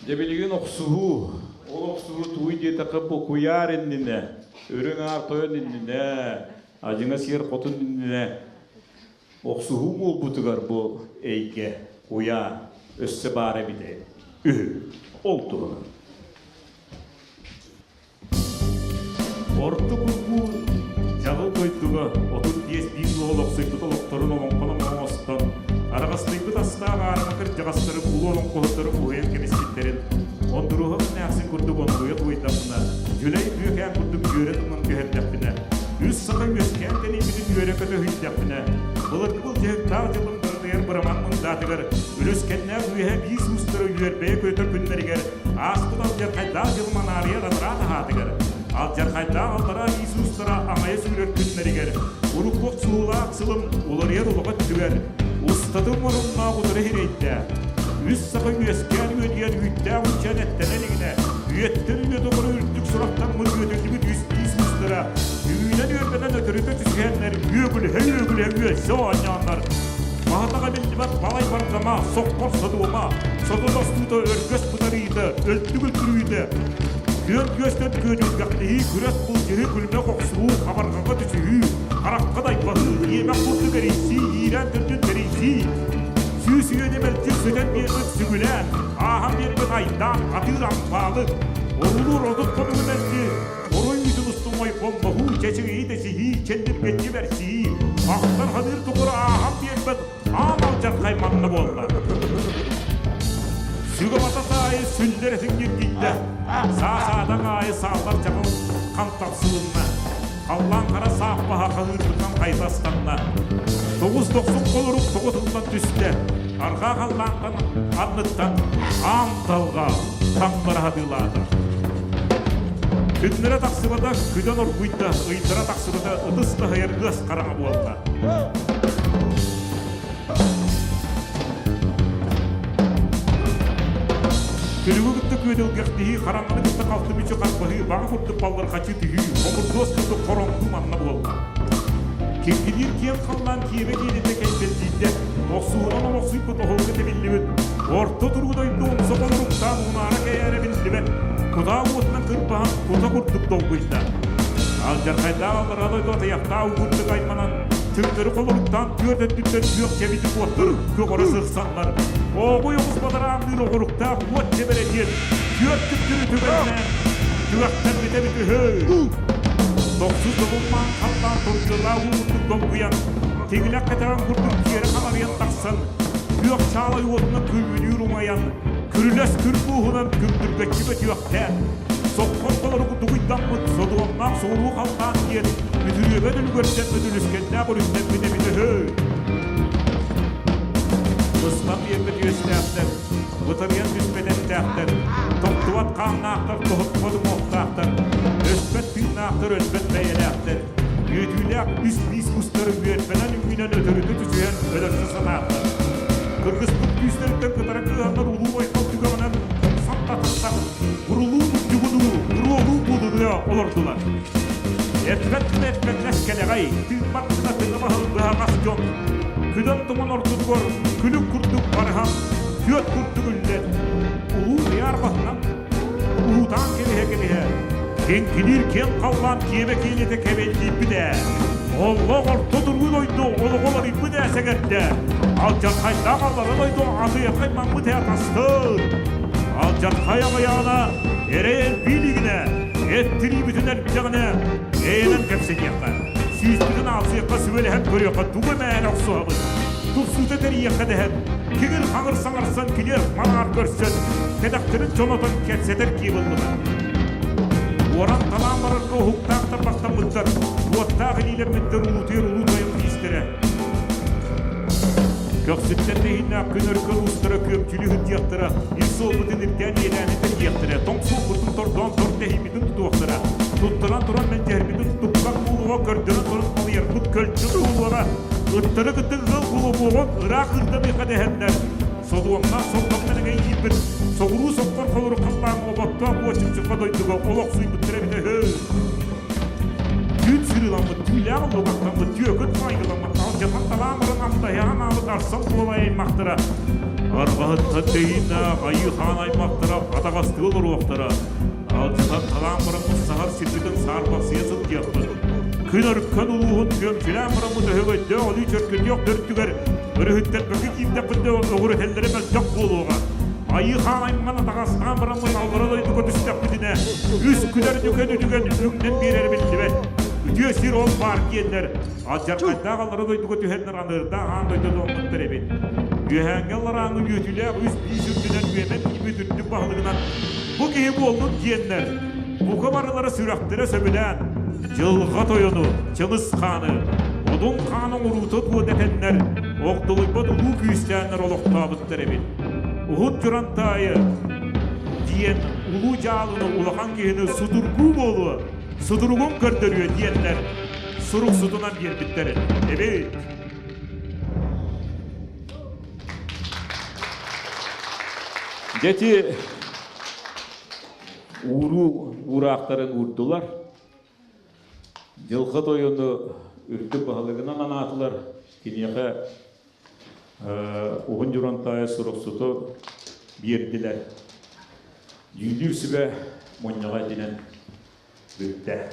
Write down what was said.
Дьэ билигин охсуһуу, ол охсуһуу тугуй диэтэххэ бу куйаар иннинэ, үрүҥ аар тойон иннинэ, адьыҥа сиэр хотун иннинэ охсуһуу буолбутугар бу эйгэ, куйаар өссө баар эбитэ үһү. Ол туһунан. Орто курбуу дьаҕыл дойдуга 35 биир уол олохсуйбут олохторун олоҥхонон оҥостон, араҕастыйбыт астаах аарыма кырдьаҕастары улуу олоҥхоһуттары уһуйан кэбиспиттэрин, Ондуруоһа эмээхсин курдук онтуйа туойдахпына, Дьүлэй Бүөкээн курдук дьүөрэ туман түһэрдэхпинэ, үс саха үөскээн тэнийбитин үөрэ-көтө өһүйдэхпинэ, былыргы былдьаһыктаах дьылым бырытыйар быраман мындаатыгар, үлүскэннээх үөһэ биис уустара үөрбэйэ көтөр күннэригэр Ааспыт алдьархайдаах дьыл манаарыйар анараа таһаатыгар, алдьархайдаах аллараа биис уустара аҥайа сүүрэр күннэригэр, урукку охсуһуулаах сылым уларыйар улаха өттүгэр, устатын муруннаах утары иһирэйдэ. Үс саха үөскээн үөдүйэн үүттээх уччан эттэнэ илигинэ, үйэттэн үйэ тухары үрдүк сурахтаммыт үөтүллүбүт үс биис уустара үүнэн үөрбэнэн өтөрүтэ түсүһэннэр үөгүлүһэ-үөгүлүһэ үөлсэ оонньооннор Баһатаҕа биллибэт балай бардама, соххор содуома, содун остуута өргөс бытарыыта, өлтүк үлтүрүүтэ, күөн күөстэн күөдүлгэхтэһии, күрэс былдьаһыы, күлмэх охсуһуу, хабарҕаҕа түсүһүү, харахха дайбаһыы, иэмэх курдук эрийсии, иирээн төрдүн тэрийсии, сүүс үйэни мэлдьи сүтэн биэрбит сүгүлээн, ааһан биэрбит айдаан, атыыр ампаалы, оруулуур 30 хонугу мэлдьи Орой үүтүн устун ойбонноһуу, чэчигийи-тэчиһии, чэллиргэччи бэрсиһии, ахтар-саныыр тухары ааһан биэрбэт аан алдьархай манна буолла. Сүгэ-бата аайы сүллэр этиҥ ньиргийдэ, саа-саатаҥ аайы сааллар чаҕыл хантахсылынна, халлаан хара сааппаһа хаһыырбытынан хайта астанна. Тоҕус дохсун холорук тоҕо тыллан түстэ, арҕаа халлаантан анныттан аан талҕа таҥнары хатыылаата. Күннэрэ тахсыбата, күдэн оргуйда, ыйдара тахсыбата, ытыс таһыйар ыас хараҥа буолла. Күлүгү кытта күөдэлгэхтиһии, хараҥаны кытта халты мүчү харбаһыы, баҕа курдук баллырҕаччы түһүү, хомурдуос курдук хороҥнуу манна буолла. Киргилиир киэҥ халлаан киэбэ киэлитэ кэлбэлдьийдэ, охсуһунан олохсуйбут оһолго тэбиллибит, орто туруу дойду умса холоруктаан унаара кэйээрэ биллибэт, кутаа уотунан кырбаһан кута курдук долгуйда. Алдьархайдаах аллараа дойду атыйахтаах угуттук айманан, түҥнэри холоруктаан түөрт өттүттэн күөх чэбити уоттар көҕөрө сырсаллар. Ооҕуй оҕус бадараанныыр оҕуруктаах уот чэбэрэ диэн түөрт түптүрү түбэллээн түгэхтэммитэ бүтүһү. Тохсус добулмаан халлаан тургылаах уурдук долгуйан, тиҥилэх кэтэҕин курдук тиэрэ хамарыйан тахсан, күөх чаалай уотунан күлүмүнүүр умайан, күрүлэс күр буоһунан күрдүргэччи бөтүөхтээн, соххор толоругу дугуйдаммыт содуомнаах соҕуруу халлаан диэн үтүрүөбэн үлүгэрдэн бөтүлүскэннээх өрүстэммит эбитэ үһү. Быстах биэрбит үөстээхтэр, бытарыйан түспэт эттээхтэр, тохтубат хааннаахтар, тоһуппат уҥуохтаахтар, өспөт тыыннаахтар, өлбөт бэйэлээхтэр, үөтүүлээх үс биис кустары үөрбэнэн үҥүүнэн өтөрүтэ түсүһэн өлөрсө сатаатылар. Кыргыспыт күүстэриттэн кытара кыыһаннар улуу ойхол түгэҕинэн хомсан татыстан, бурулуу мундьугунуу, буруолуу буолунуйа олордулар. Эппэт гына эппэҥнэс кэлэҕэй, тыыммат гына тыҥа баһыл быһаҕас дьон, күдэн туман ортотугар күлүк курдук барыһан, күөт курдук үллэн, улуу ыйаар баһынан уһутаан кэбиһэ-кэбиһэ, киҥкиниир киэҥ халлаан киэбэ киэлитэ кэбэллииппит ээ. Оллоох орто туруу дойду олоҕо уларыйбыт ээ сэгэрдэ. Алдьархайдаах аллара дойду атыйахай маммыт ээ атастыр. Алдьархай аҕыйаҕына, эрэй элбии илигинэ, эт тириибитин эрдэҕинэ, эйэнэн кэпсэтиэххэ, сүүспүтүн аалсыахха сүбэлэһэн көрүөххэ тугу эмээн охсуһабыт. Тупсуута тэрийиэххэ дэһэн, киҥир-хаҥыр саҥарсан килиэр маҥаар көрсөн, кэтэхтэрин чонотон кэпсэтэр киэп ыллылар. Уоран-талаан барарга уһуктаах тарбахтаммыттар, уоттаах илиилэммиттэр улуутуйар улуу тойон биистэрэ. Көхсүттэн тэһииннээх күн өркөн уустара күөмчүлүү сылдьыахтара, ис суолбутун ирдээн иэдээни тэрийиэхтэрэ, тоҥ суолбутун тордоон тор тэһииммитин тутуохтара, туттаран туран мэлдьэһэрбитин туппат буолуоҕа, көрдөрөн туран халыйарбыт көлчө буолуоҕа, ыттары кытта ыал буолуоҕун ыраах ыырданыахха дэһэннэр, содуомнаах солдоммун эҥэйдиирбит, соҕуруу соххор холору халлаан оботтоох буочумчуха дойдуга олохсуйбуттара эбитэ үһү. Түүн сырыыламмыт, түүлээх олугаттаммыт, түөкүн майгыламмыт, алдьатан талаан баран амтаһыан аабыт арсан буола аймахтара. Арҕаһыттан тэйииннээх Айыы Хаан аймахтара атаҕастыы олоруохтара. Алдьатан талаан бараммыт саһар сирбитин саарбахсыйа сылдьыахпыт. Күн өркөн улууһун күөмчүлээн бараммыт өһөгөйдөөх өлүү чөркөтүөх төрдүгэр өрүһүттэрбэккэ киирдэхпитинэ өҕүрэтэллэрэ мөлтөх буолуоҕа. Айыы Хаан аймаҕын атаҕастаан бараммыт аллара дойдуга түстэхпитинэ үс күнэр нүкэн үтүгэн үҥнэн биэрэрэ биллибэт. Үтүө сир ол баар диэннэр алдьархайдаах аллара дойдуга түһэннэр аныырдаах аан дойдуну оҥмуттар эбит. Үөһээҥҥи алларааҥҥы үөтүлээх үс биис үрдүнэн үөмэн киирбит үрдүк баһылыгынан бу киһи буоллун диэннэр, бука барылара сүрэхтэрэ сөбүлээн, Дьылҕа Тойону, Чыҥыс Хааны, Одун Хаан оҥоруута дуо дэтэннэр, огдолуйбат улуу күүстээннэр олохтообуттар эбит. Уһун Дьурантаайы диэн улуу дьаалыны улахан киһини судургуу буолуо, судуругун көрдөрүө диэннэр суруксутунан биэрбиттэр эбит. Дети ууруу уураахтарын уурдулар. Дьылҕа тойону үрдүк баһылыгынан анаатылар. Киниэхэ Уһун Дьурантаайа суруксуту биэрдилэр. Дьүүллүүр сүбэ мунньаҕа итинэн бүттэ.